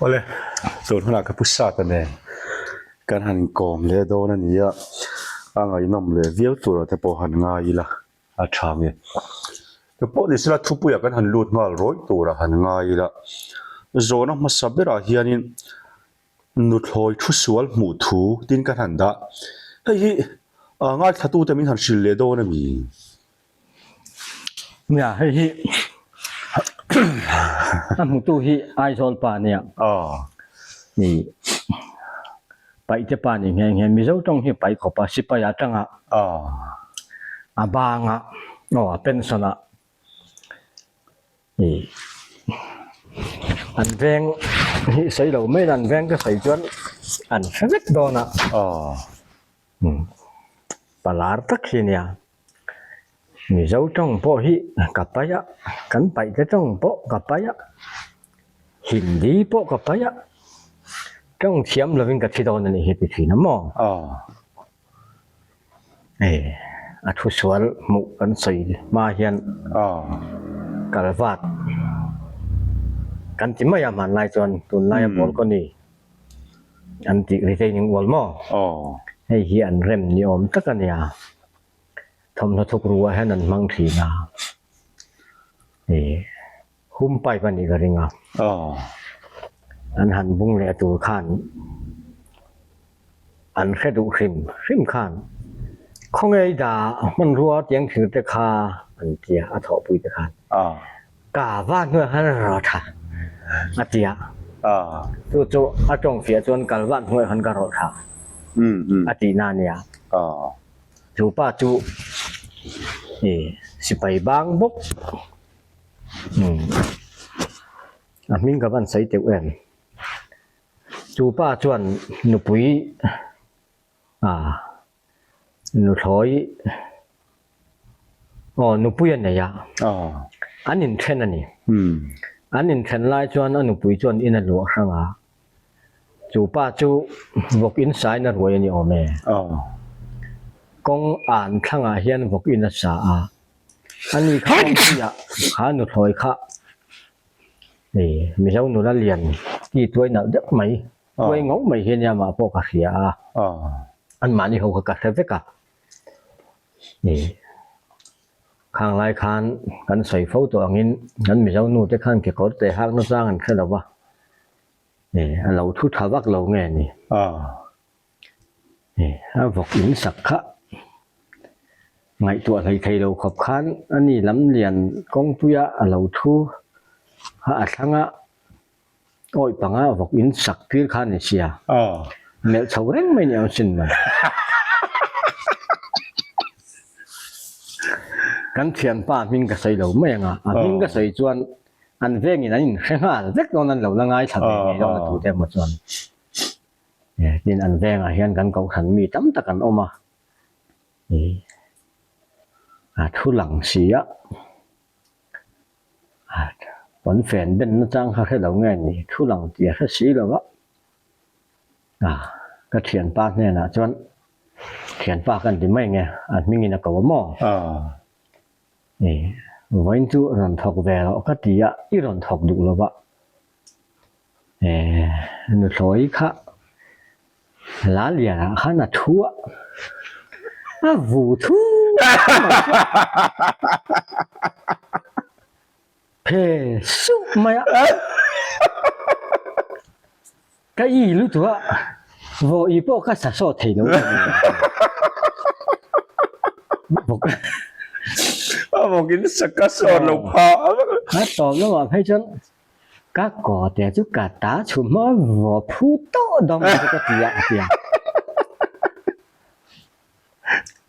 Awle, tun hunah ka pu Sata nen kan han inkawm leh dawn a ni a, a ngaihnawm leh viau turah te pawh han ngai ila a tha nge. Ka pawh ni sela thupuiah kan han lut nghal rawih turah han ngai ila, zawhna hmasa berah hianin Nuthlawi thu sual hmuh thu tin kan han dah. Hei hi ngaithlatute min han hrilh leh dawn a mi? Nia, hei hi a hmutu hi Aizawl pa nia. Ni Paihte pa ni nghe nghe Mizo tawng hi paih khawp a, sipai atanga a banga aw a pension a Ih an veng hi sawi lo mai an veng ka sawi chuan an hre vek dawn a palar tak hi nia Mizo tawng pawh hi ka pai a kan paih te tawng pawh ka pai a Hindi pawh ka pai a tawng thiam lovin ka thi dawn a nih hi ti thin a maw. Hei a thu sual hmuh kan sawi hma hian kalvat kan ti mai a hmanlai chuan tunlaia balcony an tih retaining wall maw hei hi an rem ni awm tak a nia thawmhnaw thuk ruah hian an hmang thin a ih hum pipe a nih ka ring a an han bung leh tur khan. An hre duh hrim hrim khan khawnge dah hmanrua tiang thil te kha an ti a, a thawhpui te khan ka va hnuaiah khan raw tha a ti a, chu chu a tawng fiah chuan kal van hnuaiah khan ka raw tha a tih na a nia. Chu pa chu sipai bang bawk a hming ka van sawi teuh em. Chu pa chuan nupui ah nuthlawi aw nupui a nei a, an inthen a ni. An inthen lai chuan a nupui chuan in a luah hrang a, chu pa chu vawk in sain a ruai a ni awm e. Kawng an thlangah hian vawk in a sa a, ani kha kawngpuiah kha nuthlawi kha Hei Mizo nula lian ti tuai nalh deuh mai, tuai ngauh mai hi ania mah pawh ka hria a, anmahni ho kha ka hre vek a. Hei khang lai khan kan sawi fo tawh angin kan Mizo nu te khan kekawr te hak na chang an hre lo va, hei a lo thu tha vak lo nge ni. A vawk in sak kha ngaihtuah hlei thei lo khawp khan a ni lam lian kawngpuia a lo thu kha a thlang a, awi panga vawk in sak tir kha a ni sia, melh chho reng mai ni ang sin mai. Kan thianpa hming ka sawi lo mai ang a, a hming ka sawi chuan an vengin an inhre nghal vek dawn an lo la ngaithla ve ngei dawn a tute emaw chuan. Tin an vengah hian kan kohhran mi tam tak an awm a, ih a thu lang si a, pawnfen ben nachang kha hre lo nge ni thu lang tih a hre si lo va, a ka thianpa hnenah chuan thianpa ka inti mai nge a hmingin a ko a maw? Ih vawiin chu rawn thawk ve rawh ka ti a, i rawn thawk duh lo va. Nuthlawi kha la lianah khan a thu a, a vu thu mai chu phe suh mai a, ka i lutuk a, vawi pawh ka sa sawt thei lo. A vawkin sa ka sawt lo phah. A tawp lamah phei chuan Ka kaw te chu ka ta chhum hma vaw phu tawh dawng chu ka ti a a ti a.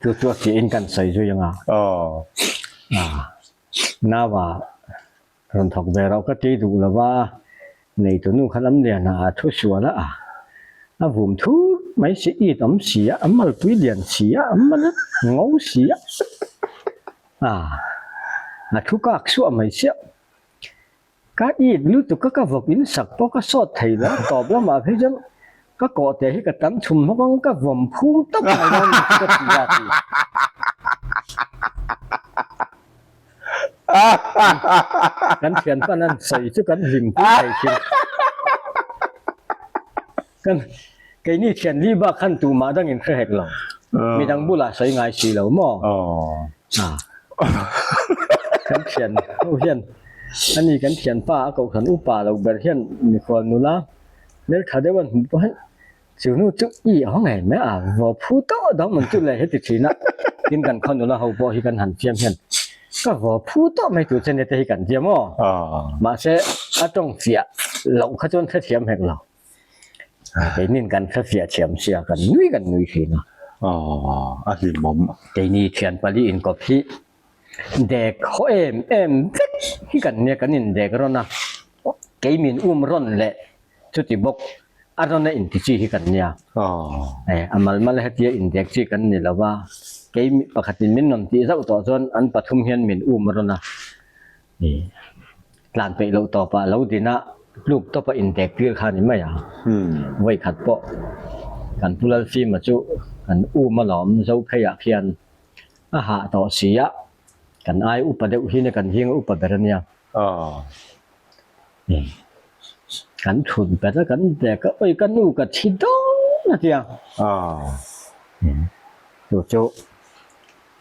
Chu chu a fiah in kan sawi zui ang a. Naua rawn thawk ve rauh ka ti duh lo va, neitu nu kha lam lian ah a thu sual a, a vum thur mai si it awm si a, a malpui lian si a, a mal ngo si a, a thu kak suah mai siah. Ka it lutuk a ka vawk in sak pawh ka sawt thei lo a tawp lamah phei chuan ka kawh te hi ka tam chhum hlawk ang ka vawm phum tawp mai dawn ni chu ka ti a ti. Kan thianpa nan sawi chu kan hlim pui thei thin. Kan keini thian li bak khan tumah dang in hre hek lo. Midang bulah sawi ngai si lo maw? Ah. Kan thian ho hian ani kan thianpa a kohhran upa lo ber hian mikhual nula hmeltha deuh an hmuh pawh hian Chu nu chu i a ngei mai a, vaw phu tawh dang man chu le heti thin a, tin kan khaw nula ho pawh hi kan han fiam hian ka vaw phu tawh mai tur che nia te hi kan fiam aw. Mahse a tawng fiah loh kha chuan hrethiam hek lo. Keinin kan hrefiah thiam sia kan nui kan nui thin a. A hlimawm. Keini thian pali inkawp hi dek haw em em vek hi kan nia kan indek rawn a, kei min um rawn leh Chuti bawk, a rawn a inti chi hi kan nia. Eh, a mal mal hetia indek chi kan ni lo va, kei pakhatin min rawn tih zauh tawh chuan an pathum hian min um rawn a. Eh, tlan peih loh tawpah lo din a, tluk tawpa indek tir kha a ni mai a. Vawi khat pawh kan Pu Lalfima chu kan um alawm zo pheiah khian a hah tawh si a, kan ai upa deuh hi nia kan zing a upa ber a nia. Kan thut bet a kan dek a oi ka nu ka thi dawn a tia chu chu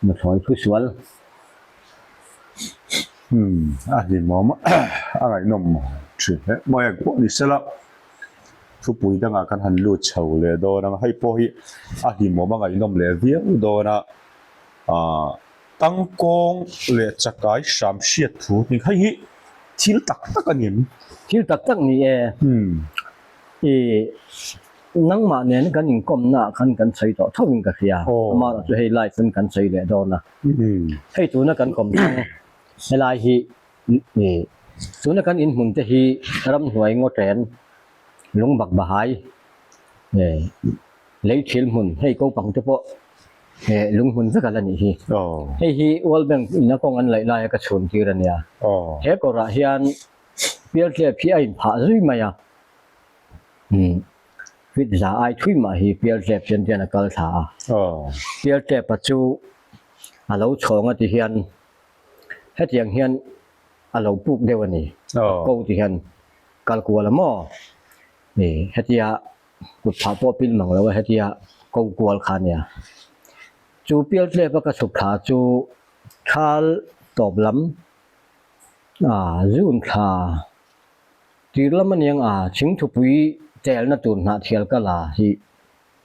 nuthlawi thu sual a hlimawm a ngaihnawm thin hle mai a pawh ni sela thupui dangah kan han lut chho leh dawn ang hei pawh hi a hlimawm a ngaihnawm leh viau dawn a ah. Tangkawng leh chakai hram hriat thu tih hei hi thil tak tak a ni em? Thil tak tak ni e. I nangmah nen kan inkawmna ah khan kan sawi tawh tho in ka hria. Amaherawh chu hei live in kan sawi leh dawn a. Hei tuna kan kawm thang helai hi i tuna kan inhmun te hi ramhnuai ngaw chen lungbak bahai lei thil hmun hei kopang te pawh He lunghmun vek a la nih hi. Hei hi World Bank in a kawng an laih laia ka chhun tir a nia. He kawrah hian pialtlep hi a inphah zui mai a. Feet za ai thui mah hi pialtlep hian hian a kal thla a. Pialtlepa chu a lo chhawng a ti hian hetiang hian a lo puk deuh a ni. A ko ti hian kal kual a maw? Hetia Kut phah pawh pil mang lo a hetia ko kual kha nia. Chu pial tlep a ka chhuk thla chu thal tawp lam a zun thla tir lam aniang a thingthupui telna tur hnah thial ka la hi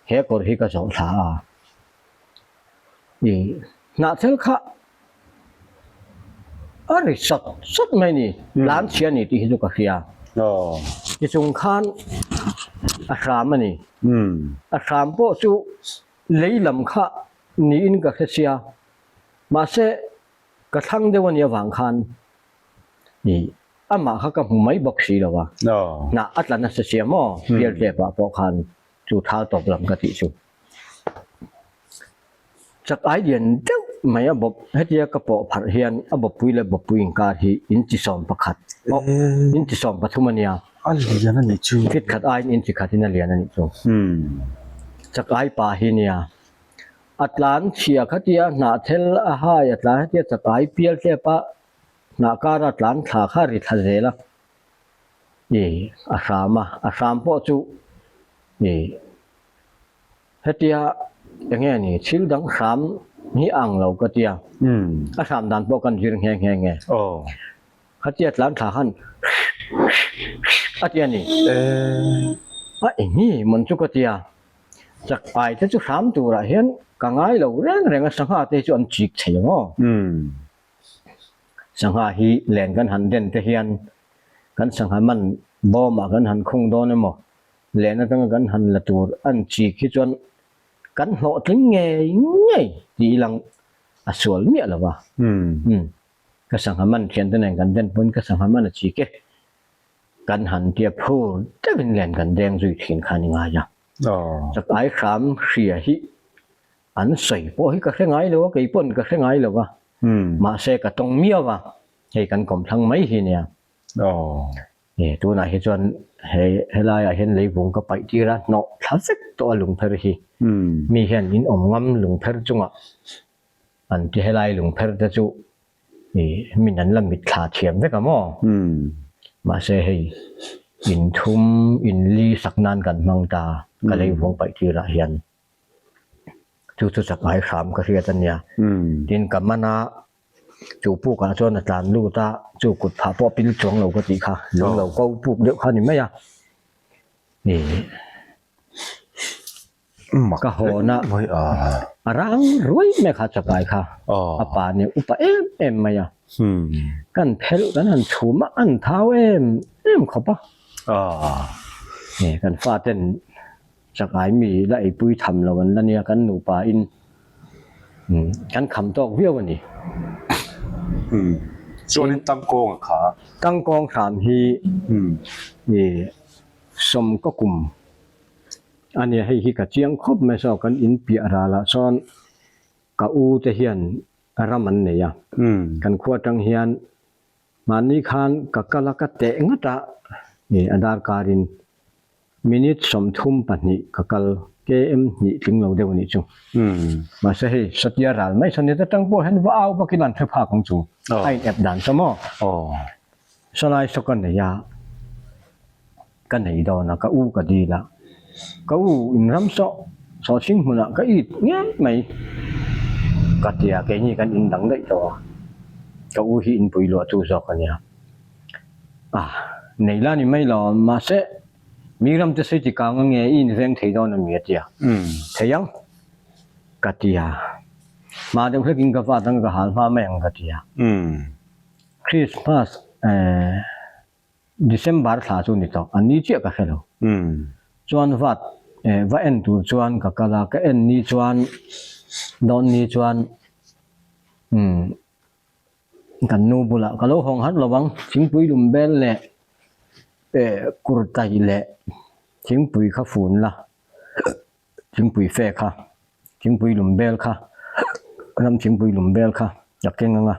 he kawr hi ka zawh thla a. I hnah thel kha a ri sat sat mai ni, tlan chhia ni tih hi chu ka hria. Tichung khan a hram a ni. A hram pawh chu lei lam kha niin ka hre sia, mahse ka thlang deuh a nih avang khan i amah kha ka hmu mai bawk si lo a, hnah a tla nasa sia maw, pial tepah pawh khan chu thal tawp lam ka tih chu. Chak ai lian deuh mai a bawp hetia ka pawh pharh hian a bawppui leh bawppui inkar hi inchi 11 aw inchi 13 a nia. A lian a nih chu. Fit khat aiin inchi khatin a lian a nih chu. Chak ai pa hi nia. A tlan chhia khatia hnahthel a hai a tlan hetia chak ai pial tlep a hnah kara tlan thla kha ri thla zel a i a hram a a hram pawh chu i Hetia enge ni thil dang hram hi ang lo ka tia. A hram dan pawh kan zir nghe nghe nge. Khatia tlan thla khan a tia ni. A enge mawn chu ka tia. Chak pai te chu hram turah hian ka ngai lo reng reng a sangha te hi chu an chik thei ang aw. Sangha hi len kan han den te hian kan sangha man bawmah kan han khung dawn emaw Len atanga kan han la tur an chik hi chuan kan hlawhtling ngei ngei tih ilang a sual miah lo va. Umm ka sangha man thian te nen kan den pawn ka sangha man a chik e. Kan han tia phur deuhin len kan deng zui thin kha ni ngai a. Chak ai hram hria hi an sawi pawh hi ka hre ngai lo a, kei pawn ka hre ngai lo va. Mahse ka tawng miau a, hei kan kawmthlang mai hi nia. Nge tunah hi chuan he helaiah hian leivung ka paih tir a, hnawh thla vek tawh a lungpher hi. Mi hian in awm ngam lungpher chungah an ti helai lungpher te chu ih min an la mit thla thiam vek a maw? Mahse hei. In thum, in li sak nan kan hmang ta, ka lei vuang paih tirah hian. Chu chu chak ngai hram ka hriat a nia. Tin ka man a, chu pukah chuan a tlan lut a, chu kut phah pawh a pil chuang lo ka tih kha, lung lo ko puk deuh kha a ni mai a. Ka hawn a, a rang ruai mai kha chakai kha, a pa nia upa em em mai a. Kan phelh kan han chhum a, an thau em em khawp a. Kan faten Chakai mi la eipui tham lo an la nia kan nupa in kan kham tawk viau a ni. Chuanin tangkawng a kha. Tangkawng hram hi i sawmkaw kum a nia hei hi ka chiang khawp mai saw kan in piah ralah sawn ka u te hian ram an nei a kan khua atang hian mahni khan ka kal a ka teh ngat a i a darkarin Minute 32 ka kal, KM hnih tling lo deuh a nih chu. Mahse hei, Satia ral mai sawn nita tang pawh hian va au vakin an hre phak ang chu. A in ep dan saw maw? Sawlai saw ka nei a, ka nei dawn a, ka u ka dil a. Ka u in ram saw, sawhching hmunah ka it ngei mai. Ka ti a, keini kan in dang daih tawh a. Ka u hi inpui luah tu zawk a nia. Ah, nei la ni mai lo, mahse mi ram te sawi ti kang ange i inveng thei dawn a mi a ti a. Thei ang, ka ti a. Hma deuh hlekin ka vat ang ka hal hma mai ang ka ti a. Christmas eh December thla chu ni tawh, a ni chiah ka hre lo. Chuan vat eh va en tur chuan ka kal a, ka en ni chuan dawn ni chuan umm Kan nu bulah ka lo hawng hat lo ang, thingpui lum bel leh eh kurtai leh thingpui kha fun la, thingpui fe kha, thingpui lum bel kha, ram thingpui lum bel kha ka keng ang a,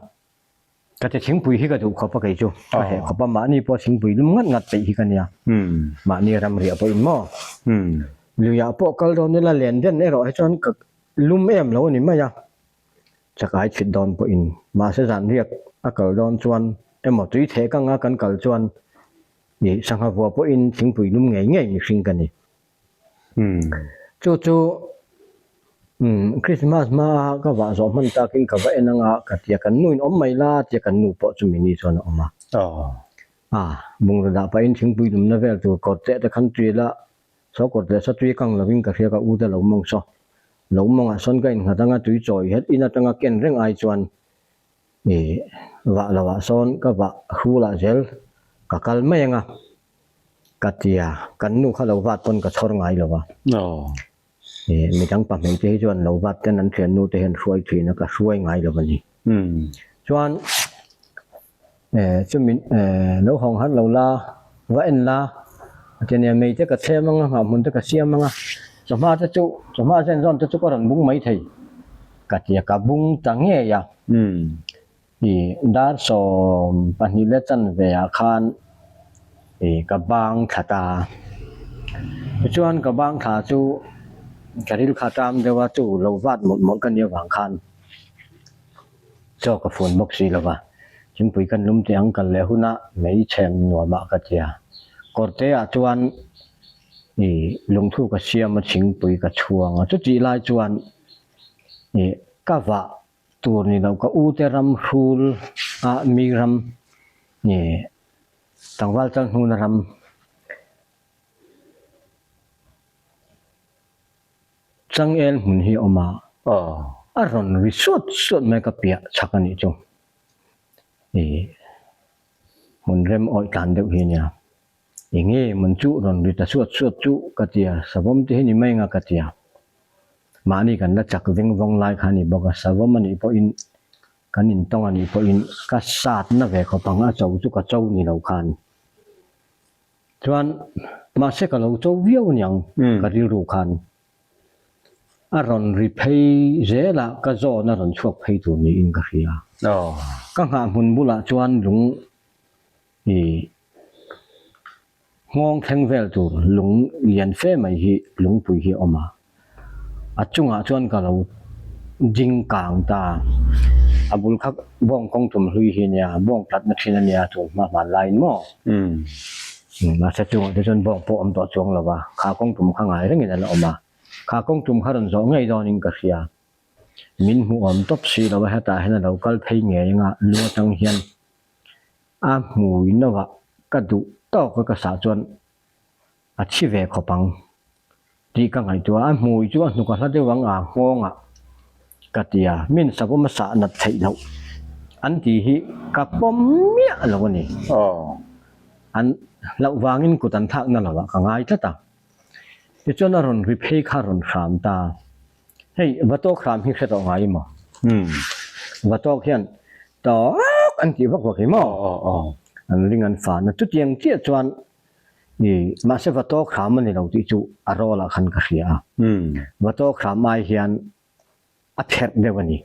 ka ti thingpui hi ka duh khawp a kei chu, ka heh khawp a, mahni pawh thingpui lum ngat ngat peih hi ka nia, mahni ram riah pawhin maw, luiah pawh kal dawn ila len den erawh hi chuan ka lum em lo a ni mai a. Chakai chhit dawn pawhin mahse zan riak a kal dawn chuan emaw tui theh kanga kan kal chuan ih sangha vua pawhin thingpui lum ngei ngei mihring ka ni. Chu chu umm Christmas hmaa ka vah zawh hman takin ka va en anga ka tia kan nu in awm mai la tia kan nu pawh chumi ni chuan a awm a. A bungraw dah pahin thingpui lumna vel tur kawr teh te khan tui la Saw kawt leh satui kang lovin ka hria ka u te lo mawng saw. Lo mawngah sawn ka innghat anga tui chawi het in atanga ken reng ai chuan i vah lo ah sawn ka vah hrulah zel ka kal mai anga ka tia kan nu kha lo vat pawn ka chhawr ngai lo va. I midang pahmei te hi chuan lo vat ten an thiannu te hian hruai thin a ka hruai ngai lo a ni. Chuan Eh chumi eh lo hawng har lo la, va en la, a ti ania mei te ka chhem anga nghah hmun te ka siam anga chawhma te chu chawhma zen zawn te chu ka rawn bung mai thei ka ti a ka bung ta ngei a i dar 12 leh chanve ah khan i ka bang thla ta tichuan ka bang thla chu ka ril kha ṭam deuh a chu lo vat mawlh mawlh ka nih avang khan. Chaw ka fun bawk si lova, thingpui kan lum teh ang kal leh hunah mei chhem nuamah ka tia. Kawrte ah chuan i lungthu ka siam a thingpui ka chhuang a, chutih lai chuan i ka vah tur ni lo ka u te ram hrul a mi ram i tlangval chal hnuna ram Changel hmun hi a awm a, a rawn ri suat suat mai ka piah chhak a nih chu. I hmun rem awih tlan deuh hi a nia. Enge hmun chu rawn ri ta suat suat chu ka ti a, savawm te hi ni mai anga ka ti a. Mahni kan la chak veng vawng lai kha a ni bawk a, savawm a nih pawhin kan intawng a nih pawhin ka satna ve khawp ang a cho chu ka cho ni lo khan. Chuan mahse ka lo cho viau aniang ka rilru khan a rawn ri phei zel a, ka zawn a rawn chhuak phei tur niin ka hria. Ka nghah hmun bulah chuan lung i nghawng thleng vel tur lung lian fe mai hi lungpui hi a awm a. A chungah chuan ka lo ding kang ta. A bul kha bawng kawng tum hlui hi a nia, bawng tlatna thin a nia tun hma hman laiin maw? Mahse chungah te chuan bawng pawh awm tawh chuang lo va, kha kawng tum kha ngai rengin a la awm a. Kha kawng tum kha rawn zawh ngei dawnin ka hria. Min hmuh awm tawp si lo a, hetah hian a lo kal phei ngei anga lu atang hian a hmui novah ka duh tawk a ka sah chuan a thi ve khawp ang tih ka ngaihtuah a, a hmui chu a hnuk a hla deuh ang a nghawngah ka ti a, min savawm a sah nat theih loh an tih hi ka pawm miah lo a ni. An hlauh vangin kut an thlakna lovah ka ngai tlat a, tichuan a rawn ri phei kha a rawn hram ta. Hei Vatawk hram hi hre tawh ngai maw? Vatawk hian tawk an tih vak vak hi maw? An ring an fan a, chutiang chiah chuan i mahse Vatawk hram a ni lo tih chu a rawl ah khan ka hria a. Vatawk hram ai hian a pherh deuh a ni.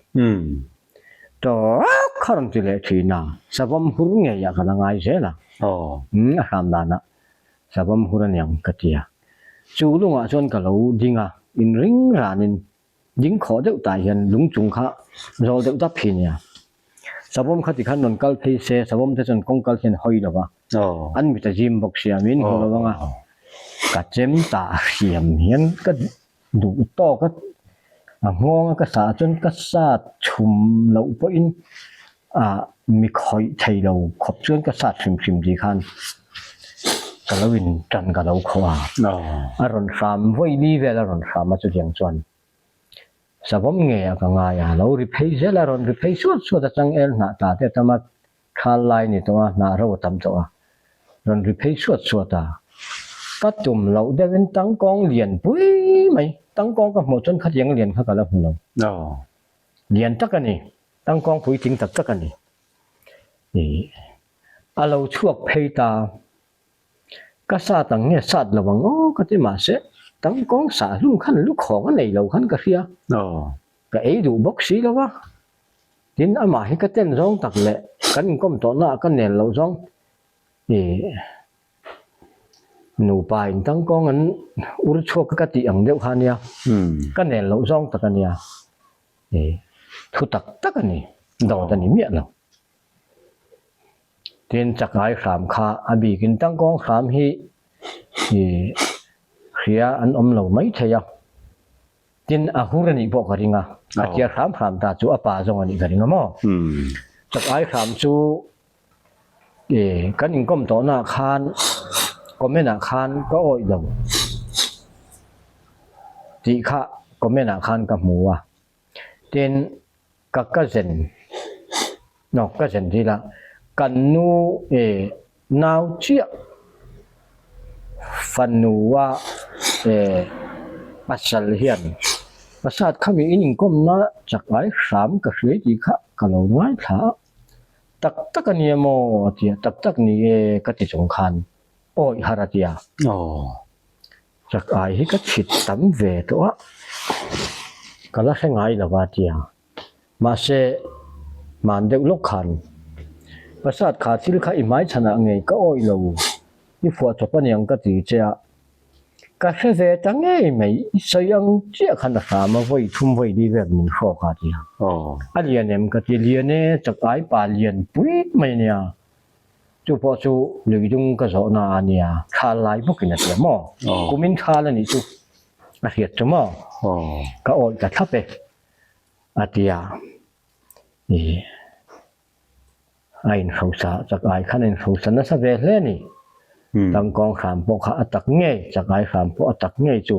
Tawk kha rawn ti leh thin a, savawm hur ngeiah ka la ngai zel a. A hram danah Savawm hur aniang ka ti a. Chu lungah chuan ka lo ding a, inring ranin ding khawh deuh tah hian lung chung kha zawl deuh dap hi nia. Savawm kha tikhan rawn kal phei se, savawm te chuan kawng kal hian hawi lo va, an mit a zim bawk sia, min hmu lo ang a, ka chem tah hriam hian ka duh tawk a, a nghawng a ka sah chuan ka sat chhum loh pawhin ah mi khawih thei lo khawp chuan ka sat hrim hrim tih khan ka lo in tan ka lo khawh a, a rawn hram vawi li vel a rawn hram a chutiang chuan savawm nge a ka ngai a, lo ri phei zel a rawn ri phei suat suat a changel hnah tla te a tam a Thal lai ni tawh a, hnah ro a tam tawh a, rawn ri phei suat suat a. Ka tum loh deuhin tangkawng lian pui mai, tangkawng ka hmuh chuan khatiang lian kha ka la hmu lo. Lian tak a ni, tangkawng puitling tak tak a ni. Ih, a lo chhuak phei ta, ka sat ang nge sat lo ang aw ka ti mahse, tangkawng sah hlum khan lukhawng a nei lo khan ka hria. Ka ei duh bawk si lo a, tin amah hi ka ten zawng tak leh kan inkawm tawhna ah ka nel loh zawng ih nupa in tangkawng an ur chhuak ka tih ang deuh kha a nia, ka nel loh zawng tak a nia, ih thu tak tak a ni, dawt a ni miah lo. Tin chakai hram kha a bikin tangkawng hram hi ih hria an awm lo maithei a. Tin, a hur a nih pawh ka ring a, a chiar hram hram ta chu a pa zawng a nih ka ring a maw? Chak ai hram chu e kan inkawm tawhnaah khan comment ah khan ka awih lo tih kha comment ah khan ka hmu a. Tin, ka cousin no cousin tih ila kan nu e nau chiah fanua e pasal hian pasat khami in inkawmna chak ai hram ka hriai tih kha ka lo ngaithla a tak tak a nia maw a ti a tak tak ni e ka ti chung khan awih har a ti a chak ai hi ka chhit tam ve tawh a ka la hre ngai lo a ti a. Mahse, hman deuh lawk khan Prasad kha thil kha i hmai chhanah ngei ka awih lo, i fuah chawp aniang ka ti che a. Ka hre ve ta ngei mai, i sawi ang chiah khan a hram a, vawi thum vawi li vel min hrawk a ti a. A lian em ka ti, lian e, chak ai pa lian pui mai ania. Chu pawh chu lui dung ka zawhna a nia, thal lai bawkin a ti a maw? Kumin thal a nih chu a hriat chu maw? Ka awih ta thlap e. A ti a, ih a inhrosa chak ai khan a inhrosa nasa ve hle a ni. Tangkawng hram pawh kha a tak ngei, chak ai hram pawh a tak ngei chu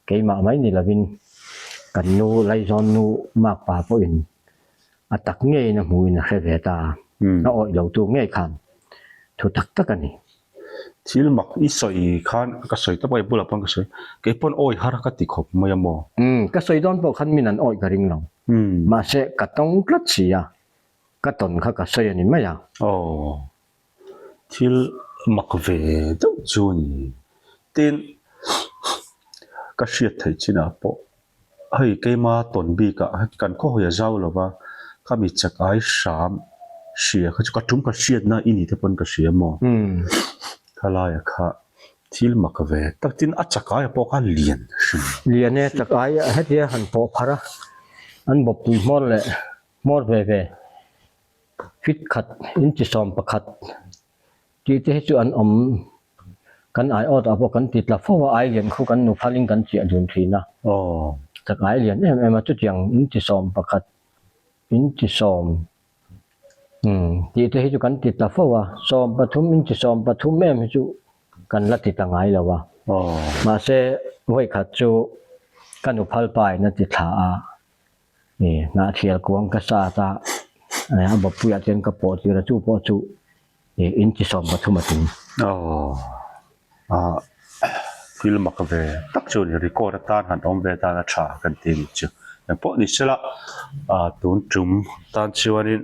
keimah mai ni lovin kan nu Laizawn nu Makpa pawhin a tak ngeiin a hmuhin a hre ve ta a, a awih lotu ngei khan thu tak tak a ni. Thil mak i sawi khan ka sawi tawp a, i bulah pawn ka sawi. Kei pawn awi har ka ti khawp mai a maw? Umm, ka sawi dawn pawh khan min an awi ka ring lo. Mahse, ka tawng tlat si a, ka tawn kha ka sawi a ni mai a. Aw, thil mak ve deuh chu a ni. Tin, ka hriat theih chinah pawh Hei keima tawn bikah kan khaw hawi a zau lo va, khami chak ai hram hria kha chu ka tum ka hriatna i ni te pawn ka hria maw? Khalaia kha thil mak ve tak tin a chak aia pawh kha lian hrim. Lian e, chak ai hetia han pawh pharh a, an bawppui hmawr leh hmawr ve ve fit khat inchi 11 tih te hi chu an awm. Kan ai awt ah pawh kan ti tla fo a, ai lian khu kan nu phal in kan chiah dun thin a. Tak ai lian em em a, chutiang in ti 11, in ti sawm umm tih te hi chu kan ti tla fo a, 13 in ti 13 em hi chu kan la ti ta ngai lo a. Mahse vawikhat chu ka nu phal pa in a ti thla a, Hnahthial kuang ka sat a, a bawppuiah chuan ka pawh tir a, chu pawh chu in chi 13 a tling. Aw, ah, thil mak ve tak chu ni, record atan han awm ve tan a tha kan ti ni chu. Engpawh ni sela, ah, tun tum tan chuanin.